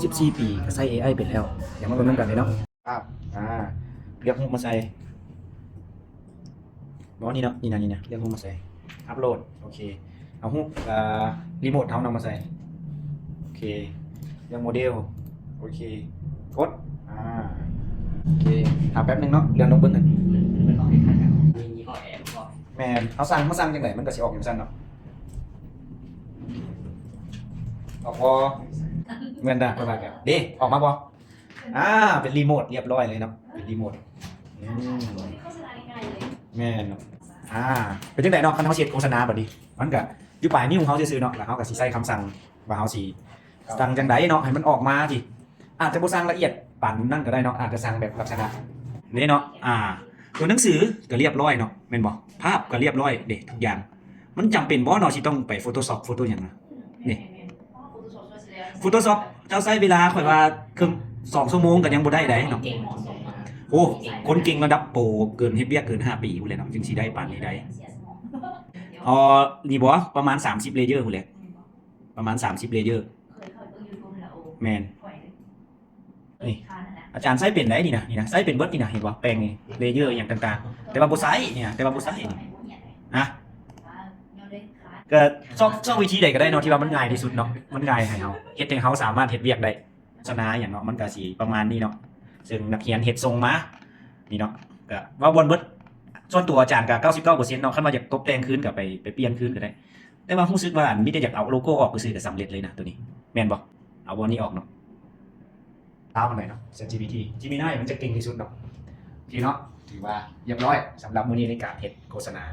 ສິບສີ່ປີ ກໍໃຊ້ ເອໄອ ເປັນແລ້ວ. ດຽວມາເບິ່ງນຳກັນເລີຍເນາະ. ອ່າ ອ່າ ເລືອກຮູບມາໃສ່. ບໍ່ ນີ້ເນາະ ນີ້ນະ ນີ້ນະ ເລືອກຮູບມາໃສ່ ອັບໂຫຼດ. ໂອເຄ ເອົາຮູບ ເອີ ຣີໂມດເຮົານຳມາໃສ່. ໂອເຄ ເລືອກໂມເດວ. ໂອເຄ ກົດ. ອ່າ ໂອເຄ ຖ້າແປັບໜຶ່ງເນາະ ເລື່ອນລົງເບິ່ງກັນ. ມັນອອກຄ້າຍໆກັນ ມີຍີ່ຫໍ້ແອບໍ່? ແມ່ນ ເຮົາສັ່ງ ເຮົາສັ່ງຈັ່ງໃດ ມັນກໍຊິອອກຈັ່ງຊັ້ນເນາະ. ອອກບໍ່? ແມ່ນດາ ເພິ່ນວ່າກັນເດ້ ອອກມາບໍ່? ອ່າ ເປັນຣີໂມດລຽບຮ້ອຍເລີຍເນາະ ເປັນຣີໂມດ. ອືມ ໂຄສະນາງ່າຍໆເລີຍ. ແມ່ນເນາະ. ອ່າ ເປັນຈັ່ງໃດເນາະ ຄັນເຮົາເຮັດໂຄສະນາບາດນີ້ ມັນກະຢູ່ປາຍນິ້ວເຮົາຊື່ໆເນາະ ແລ້ວເຮົາກະຊິໃສ່ຄຳສັ່ງວ່າເຮົາຊິສັ່ງຈັ່ງໃດເນາະ ໃຫ້ມັນອອກມາທີ່ ອາດຈະບໍ່ສັ່ງລະອຽດປານນັ້ນກໍໄດ້ເນາະ ອາດຈະສັ່ງແບບລັກສະນະນີ້ເນາະ. ອ່າ ຕົວໜັງສືກໍລຽບຮ້ອຍເນາະ ແມ່ນບໍ່? ພາບກໍລຽບຮ້ອຍເດ້ ທຸກຢ່າງ. ມັນຈຳເປັນບໍ່ເນາະ ຊິຕ້ອງໄປ Photoshop ໂຟໂຕ້ຫຍັງນະ? ນີ້ Photoshop ເຈົ້າໃຊ້ເວລາ ຂ້ອຍວ່າເຄິ່ງ ສອງຊົ່ວໂມງກໍຍັງບໍ່ໄດ້ໃດເນາະ. ໂອ້ ຄົນເກັ່ງລະດັບໂປເກີນ ເຮັດວຽກເກີນຫ້າປີພຸ້ນແຫຼະເນາະ ຈຶ່ງຊິໄດ້ປານນີ້ໄດ້. ອໍ ນີ້ບໍ່ ປະມານສາມສິບ layer ພຸ້ນແຫຼະ ປະມານສາມສິບ layer. ແມ່ນ. ນີ້ ອາຈານໃຊ້ເປັນໄດ໋ນີ້ນະ ນີ້ນະ ໃຊ້ເປັນເບິດນີ້ນະ ເຫັນບໍ່? ແປງນີ້ layer ອີ່ຫຍັງຕ່າງໆ ແຕ່ວ່າບໍ່ໃຊ້ນີ້ນະ ແຕ່ວ່າບໍ່ໃຊ້ນີ້ນະ. ກໍຊອກ ຊອກວິທີໃດກໍໄດ້ເນາະ ທີ່ວ່າມັນງ່າຍທີ່ສຸດເນາະ ມັນງ່າຍໃຫ້ເຮົາ ເຮັດໃຫ້ເຮົາສາມາດເຮັດວຽກໄດ້. ໂຄສະນາຫຍັງເນາະ ມັນກໍຊິປະມານນີ້ເນາະ ເຊິ່ງນັກຮຽນເຮັດສົ່ງມານີ້ເນາະ. ກໍເວົ້າມ່ວນເບິດ ສ່ວນຕົວອາຈານກໍເກົ້າສິບເກົ້າເປີເຊັນເນາະ ຄັນວ່າຢາກຕົບແຕ່ງຄືນກໍໄປ ໄປປ່ຽນຄືນກໍໄດ້. ແຕ່ວ່າຮູ້ສຶກວ່າ ອັນ ມີແຕ່ຢາກເອົາໂລໂກ້ອອກຊື່ໆ ກໍສຳເລັດເລີຍນະ ໂຕນີ້ ແມ່ນບໍ່? ເອົາບ່ອນນີ້ອອກເນາະ. ທ້າວປານໃດເນາະ ChatGPT Gemini ມັນຈະເກັ່ງທີ່ສຸດເນາະ. ໂອເຄເນາະ ຖືວ່າລຽບຮ້ອຍສຳລັບມື້ນີ້ໃນການເຮັດໂຄສະນາ.